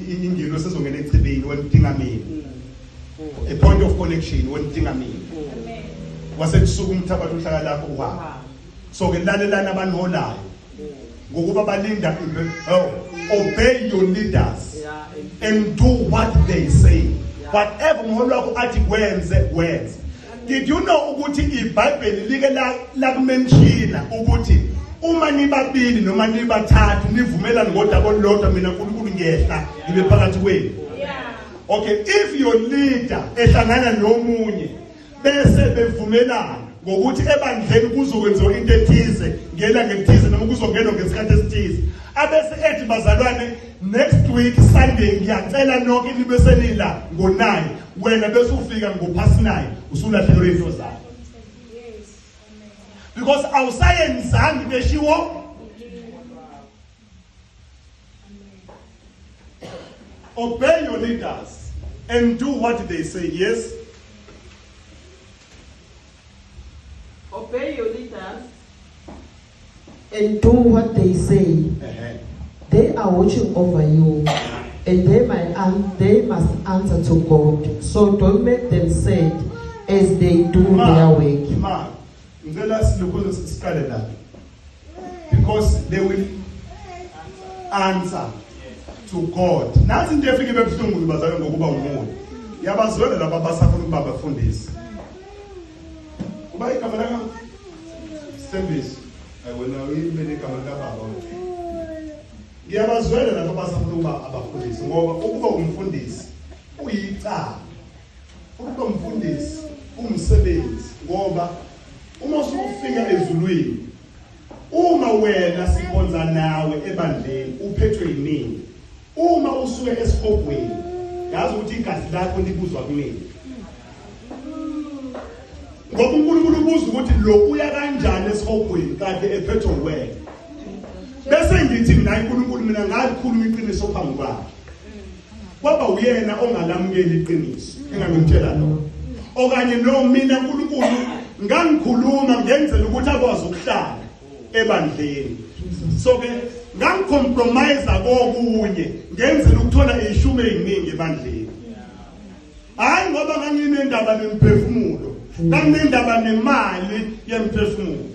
Ingelosi ezongena echibini, wena udinga mina. A point of connection, wena udinga mina. Wasekusuka umthabatha uhlaka lakho uhamba. So ke lalelani abaniholayo ngokuba balinda. Oh, obey your leaders and do what they say. Whatever umholi wakho athi kwenze, wenze. Did you know ukuthi iBhayibheli like lakumenshina ukuthi uma nibabili noma nibathathu nivumelana ngodaba olulodwa, mina uNkulunkulu ngiyehla ngibe phakathi kwenu? Okay, if your leader ehlangana nomunye bese bevumelana ngokuthi ebandleni kuzokwenziwa into ethize ngelanga elithize noma kuzongenwa ngesikhathi esithize, abese ethi, "Bazalwane, next week Sunday ngiyacela nonke nibe senila ngo-9," wena bese ufika ngo-past 9, usulahlekelwe into zakho because awusayenzanga into eshiwo. Obey your leaders and do what they say. Yes. Obey your leaders and do what they say. They are watching over you, and they must answer to God. So don't make them sad as they do their work. Ma, ngicela silokhu siqale la. Because they will answer to God. Nathi into efike bebuhlungu, bazalwane, ngokuba umuntu. Yabazwela laba abasafuna ukuba abafundisi. Kuba igama laka Sithembiso. Ayi, wena uyimele igama lika baba wena. Ngiyabazwela laba abasafuna ukuba abafundisi ngoba ukuba umfundisi uyicala. Ukuba umfundisi umsebenzi, ngoba uma usufika ezulwini, uma wena sikhonza nawe ebandleni uphethwe yimini, uma usuke esihogweni, yazi ukuthi igazi lakho libuzwa kumina, ngoba uNkulunkulu ubuza ukuthi lo uya kanjani esihogweni kade ephethwe wena. Bese ngithi mina, uNkulunkulu, mina ngalikhuluma iqiniso phambi kwakhe, kwaba uyena ongalamukeli iqiniso engangimtshela lona, okanye no mina uNkulunkulu ngangikhuluma ngenzela ukuthi akwazi ukuhlala ebandleni, so ke ngangicompromise kokunye ngenzela ukuthola ishumi eziningi ebandleni. Hayi ngoba nganginendaba nemphefumulo, nganginendaba nemali yemphefumulo.